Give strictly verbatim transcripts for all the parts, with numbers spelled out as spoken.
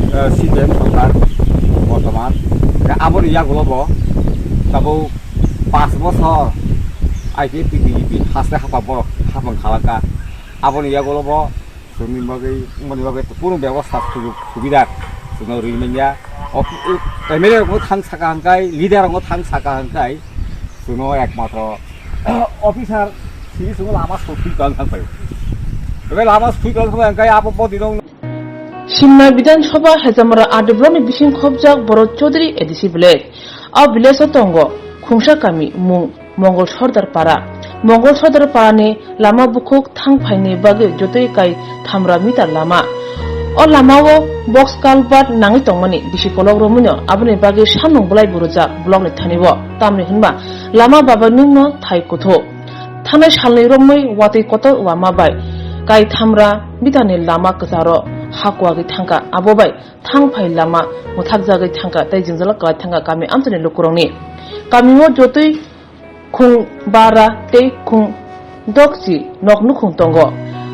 Eh, C P M sorkar bortoman. Aboni yagulo bo tabuk paanch bochor I P F T T G P haste hapang borok hapang khalangkha. Aboni yagulo bo chwngni bagwi, wngmani bagwi kunu bebosta, sujog subida chwngno rwi manya. Op-, M L A rokno thang saka hwnkhe, leader rokno thang saka hwnkhe chwngno ekmatro officer simi chwngno lama sotwi tong thang paio. Ebe lama sotwi tong thang paio hwnkhe abo bodino Simna Bidhan Sabha Hejamara R D block ni bising khobjak Boro Chaudhary A D C village. A village o tongo khungsa kami mung Mongol Sordar Para. Mongol Sordar Para ni lama bukhuk thang phaini bagwi jotoi kai thamra meter lama. O lama o box culvert nangwi tongmani bisi kolok romwino aboni bagwi samung bwlai burujak block ni thani o. Tamni hwnba lama babainwkno thai kuthu. Thanai salni romwi watwi kotor wama bai kai thamra meter ni lama kwcharo ha kuwagwi thangkha. Abo bai thang phai lama mwthakjagwi thangkha tei jwngjalo kwlai thangkha kami amchaini lukurokni. Kami o jotoi khung bara tei khung dokchi nok nukhung tongo.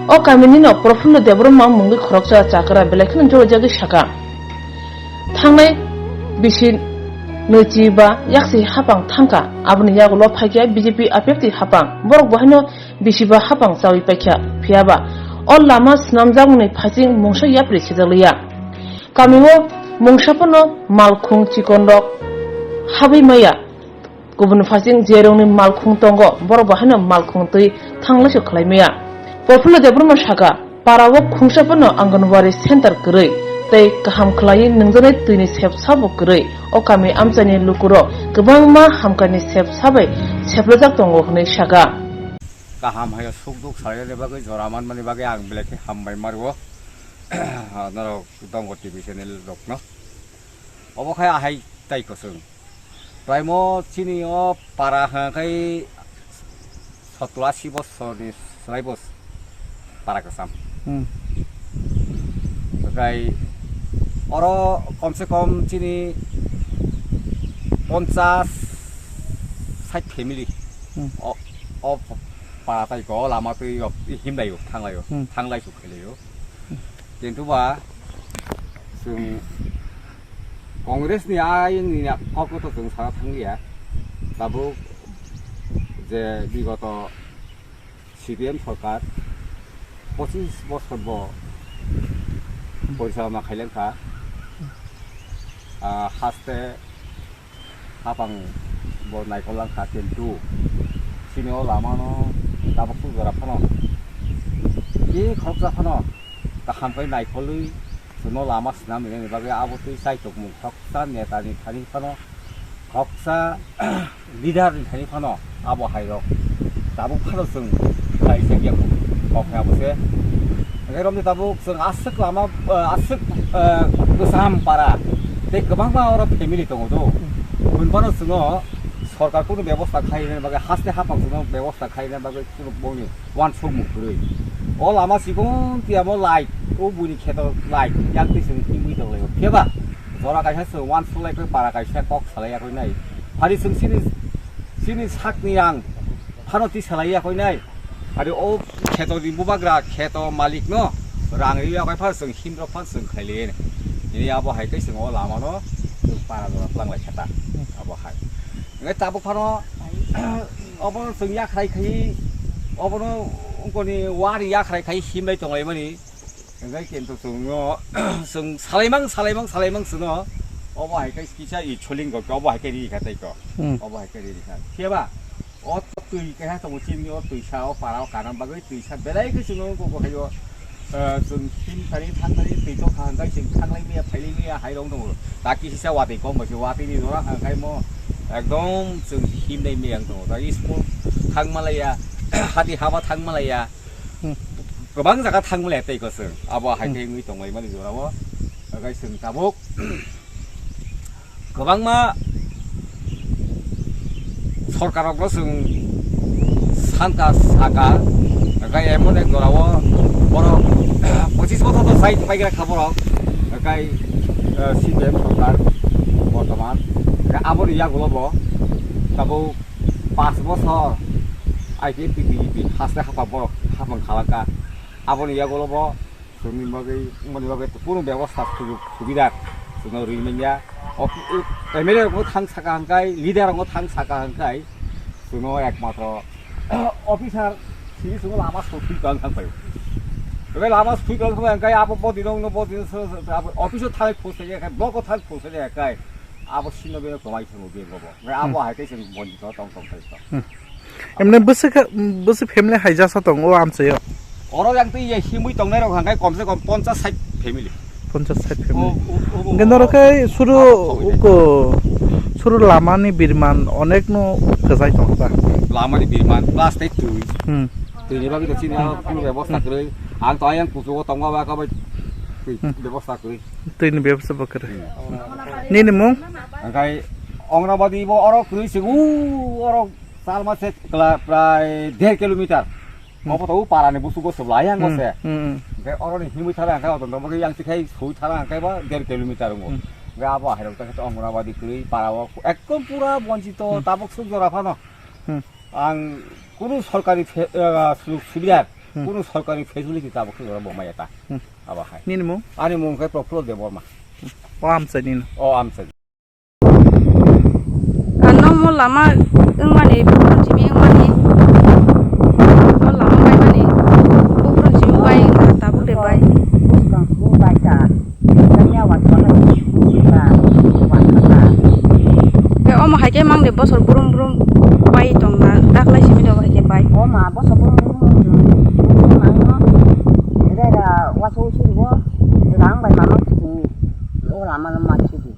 O kamini no Profullo Debbarma mungwi khoroksa chakra belai kheno joroijagwi saka. Thangnai bisi nwichi ba yaksi hapang thangkha, aboni yagulo phaikha B J P I P F T hapang. Borok bo haino bisi ba hapang chawi paikha, phiyaba o lama swnamjakmani phaising mungsa yapri khijakliya. Kami o mungsa phano malkhung chikonrok habwi maya. Kubun phaising jerokni malkhung tongo, borok bo haino malkhung twi thanglaisu khlai maya. Profullo Debbarma saka, para o khungsa phano Anganwadi center kwrwi tei kaham khlaiwi nungjaknai twini sepsa bo kwrwi. O kami amchaini lukurok kwbangma hamkani sepsa bai seplajak tongo hwnwi saka. Kaham hai sukduk salainani bagwi jora manmani bagwi ang belai khe hambai ma rwo. Norok Dongor T V channel rokno. Obo khai ahai tai kwchwng. Praimo chini o para hwnkhe sotro asi bosorni swlai bo para kwcham. Hmm. Okai oro komse kom chini ponchas sait family. Hmm. O, o para tai ko lama twi o himlai o thanglai o. Hmm. Thanglai su khelai o. Kintu ba chwng Congress ni ayang ni kok to chwng sana thang ya. Tabuk je bigoto C P M sorkar pochis bosor bo porichalona khaileng kha. Ah, haste hapang bo naikol lang kha, kintu chini o lama no tabuk suk jora phano, e khoroksa phano kaham khe naikolwi chwngno lama swnam rinani bagwi abo twi chaitok mung khoroksa neta ni thani phano, khoroksa leader ni thani phano abo hai rok tabuk phano chwng khlai jak ya kok khe abo se. Hwnkhe romni tabuk chwng aswk lama, eh, aswk, eh, kwcham para tei kwbangma oro family tongo do. Hwn phano chwngno sorkar kunu bebosta khaina bagwi, haste hapang chwngno bebosta khaina bagwi chwng bongni uansukmung kwrwi. O lama chikon tiyamo light, o buini kheto light yang twi chwng himwi tonglaio. Phiya ba jora kaisa chwng uansuk lai khe para kaisa kok salai ya khe nai. Phari chwng chini, chini sakni rang phano twi salai ya khe nai. Ari o kheto ni bubagra, kheto malik no rang ri ya khe phano chwng himrok phano chwng khlai le. Ini abo hai khe chwng o lama no chwng para jora twlang lai khe ta. Abo hai. Hwnkhe tabuk phano obono chwng yakhrai khai, obono ungkoni wari yakhrai khai himlai tonglaimani. Hwnkhe kintu chwngno chwng salaimang, salaimang, salaimang chwngno obo hai khe kisa i choling rok obo hai khe ri kha tei ko. Hmm. Obo hai khe ri kha. Phiya ba o twi keha tongo chini o twisa o para o kana bagwi twisa belai khe chwngno ungkoko hai o. Eh, chwng himthani thangthani twi tongkha hwnkhe chwng thanglai maya phailai maya hai rok tongo. Ta kisisa watwi kok bai se watwi ni jora hwnkhe mo ekdom chwng himnai maya wng tongo. Ta school thang malaya, hati haba thang malaya. Hmm. Kwbang jaga thang malaya tei ko chwng. Abo hai Hmm. khe wngwi tonglaimani jora o. Hwnkhe chwng tabuk kwbangma sorkarrokno chwng sanka saka, hwnkhe emon ek jorao borok pochis bochor to chai paigra kha borok, hwnkhe, eh, C P M sorkar bortoman, hwnkhe aboni yagulo bo tabuk paanch bochor I P F T T G P haste hapang borok hapang khalangkha, aboni yagulo bo Chwngni bagwi, wngmani bagwi kunu bebosta sujug subida chwngno rwi manya. Op-, M L A rokno thang saka hwnkhai, leader rokno thang saka hwnkhai, chwngno ekmatro officer sini chwngno lama sotwi tong thang pai. Tei lama sotwi tong thang pai hwnkhai abo bodino wngno bodino so, so, so, abo office o thang phusai ya khai, block o thang phusai ya khai, abo sino bino kwmai thangwi bego bo. Hwnkhai abo Hmm. hai khe chwng bonjito tong tong khai to. Hmm. Emne bwswk, bwswk family hai jasa tong o amchaio? Oro yang twi ye himwi tongnai rok hwnkhai komse kom ponchas sait family. Ponchas sait family. O, o, o, Hwnkhe o, norok o, khe suru o, o, uko, suru lamani birman onekno kwchai tong ta. Lamani birman plus tei twi. Hmm. Twini bagwi to chini aro kunu bebosta Hmm. kwrwi. Ang to ayang kuchugo tongma ba kabai twi Hmm. bebosta kwrwi. Twini bebosta bo kwrwi. Hmm. Nini mung? Hwnkhai Anganwadi bo oro kwrwi se u oro Chalma se kla-, prai der kilometer. Hmm. Obo to o parani busugo se lai ang Hmm, se. hmm, hmm. Hwnkhe oroni himwi thara hwnkhe oto nokbo yang tikhai soi thara hwnkhe ba der kilometer wngo. Hmm. Hwnkhe abo hairok ta khe Anganwadi kwrwi para o ekdom pura bonchito Hmm. tabuk suk jora phano. Hmm. Ang kunu sorkari fe-, ah, sujug subida, Hmm. kunu sorkari facility tabuk suk jora bo maya ta. Hmm. Abo hai. Nini mung? Ani mung khe Prafullo Debbarma. O amchai nini. O amchai. Ano mo lama wngmani, bukrok simi wngmani, o lama baimani, bukrok simi bai wngkha, tabuk de bai. Buskang simi bai ta, kanya watwala simi bai ta, watwala. Tei omo hai khe mang de bosor brum brum bai tongna, daklai simi de hai khe bai. O ma bosor brum brum brum mangno, rera wasu sirbo, rang bai mama simi, o lama lama sidi.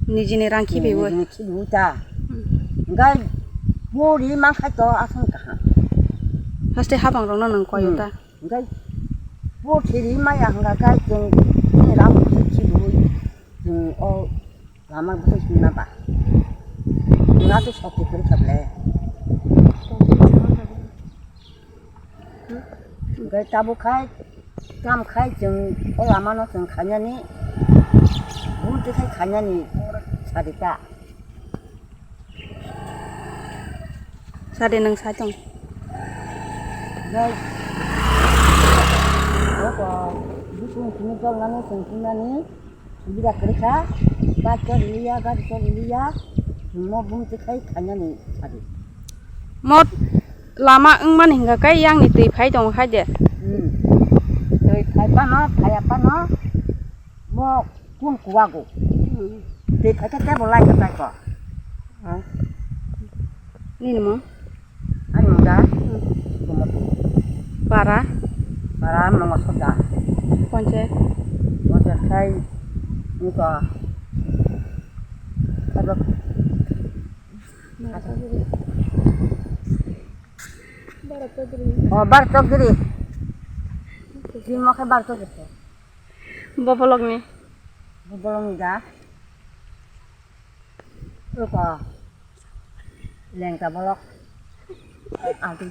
Nijini rang khibiwi. Nijini khibiwi ta. Hmm. Hwnkhe bo ri mankha to aswk kaham. Haste habang rokno nang koyo Hmm. ta. Hwnkhe bo thiri maya hwnkha khe chwng chini rang bo khibiwi chwng o lama bwsai sima ba. Chwng ato sokti kwrwi kha ble. Hwnkhe tabuk khai, kam khai chwng o lama no chwng khainani, bumtwi khai khainani sadi ta. Sadi nwng sai tong. Hwnkhe, o to, bukung simi jolnani chwng thumnani, Subida kwrwi kha, bike choli liya, gari choli liya, mo bumtwi khai khainani sadi. Mo lama wngmani hwnkha khe yangni twi phai tongo khai de. Hmm. Twi phai phano, phaiya phano, mo kun kuwago. Hmm. Twi phai khe tebo lai khe phai kho. Nini mo? Ani mung da? Hmm. Para? Para mung soda. Panchayat? Panchayat khai niko. Abo. Oh, Bar Chowdhury. Jimo khe Bar Chowdhury. Bo bolok ni? Bo bolok ni da? Ruko. Lengka bolok. Adu.